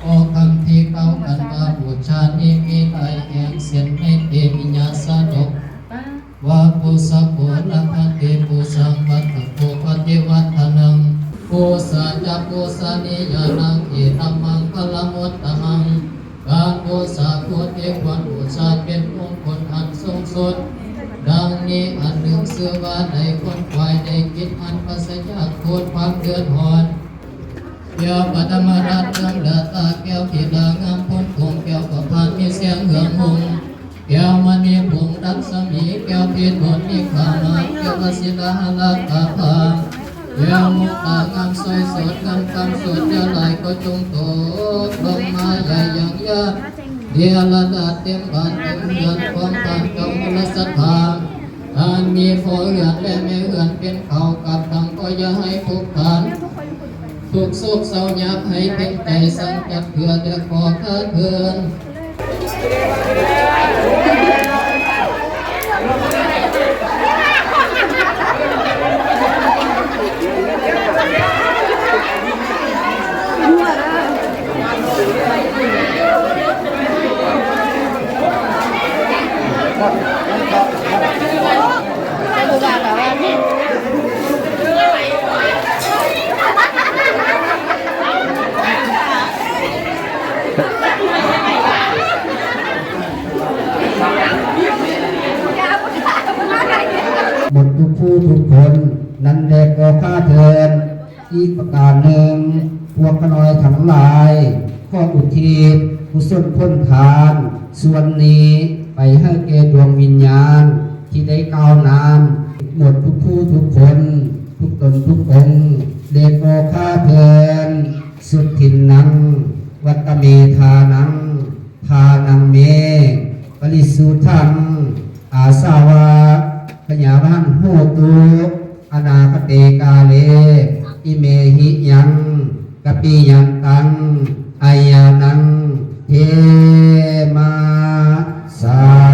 ຂໍ້ຄຳທີ່ກ່າວກັນວ່າ ບູຊານີ້ມີຫຼາຍແຫ່ງ ເຊັ່ນ ໃນເຕມິຍະຊາດົກ ວ່າ ປູຊະໂກ ລະພະເຕ ປູຊາວັດຖະໂກ ປະຕິວັດທະນັງ ປູຊາຈະ ປູຊານີຍານັງ ເອຕັມມັງຄະລະມຸດຕະມັງ ການບູຊາຜູ້ທີ່ຄວນບູຊາເປັນມຸງຄຸນອັນສູງສຸດ ດັ່ງນີ້ ອັນໜຶ່ງຊື່ວ່າ ໄດ້ຂົນຂວາຍ ໄດ້ກິດອັນປາສະຈາກໂທດຄວາມເດືອດຮ້ອນ ແກ້ວປະຖະມະລາດເຄື່ອງລະຕາ ແກ້ວທິດາງາມພົ້ນພົງ ແກ້ວປະພານມີແສງເຮືອງຮຸ່ງ ແກ້ວມະນີພົງລັກສະໝີ ແກ້ວພີໂຕນມີຄາມາ ແກ້ວວະຊິລາຫະລາກາພາ ແກ້ວມຸກຕາງາມສອຍໂສດ ເງິນຄຳໂສດຢ່າຫຼາຍກໍຈົ່ງຕົກລົງມາ ຢ່າຢັ້ງຍາດ ເດລະດາດເຕັມບ້ານເຕັມເຮືອນ ຂອງທ່ານເຈົ້າມູລະສັດທາ ທ່ານມີພໍ່ເຮືອນ ແລະ ແມ່ເຮືອນເປັນເຂົາກັບດັງ ກໍຢ່າໃຫ້ທຸກທ່ານ ທຸກໂສກເສົ້າຍາກໃຫ້ເປັນໃຈສັງຈັກເທື່ອ ແຕ່ຂໍຂ້າເທີນ. ໝົດທຸກຜູ້ທຸກຄົນ ນັ້ນແຫຼະກໍຂ້າເທີນ. ອີກປະການໜຶ່ງ, ພວກຂ້ານ້ອຍທັງຫຼາຍ ຂໍອຸທິດກຸສົນຜົນທານສ່ວນນີ້ໄປໃຫ້ແກ່ດວງວິນຍານທີ່ໄດ້ກ່າວນາມ ໝົດທຸກຜູ້ທຸກຄົນ ທຸກຕົນທຸກອົງ ແລະກໍຂ້າເພິ່ນ ສຸດທິນນັງ ວັດຕະເມທານັງ ທານັງເມ ປະລິສຸດທັງ ອາສາວະ ຂະຍາວະຫັນໂຫຕຸ ອະນາຄະເຕກາເລ ອິເມຫິຍັງ ກະປິຍັນຕັງ ອາຍານັງ ເທມາ ສາ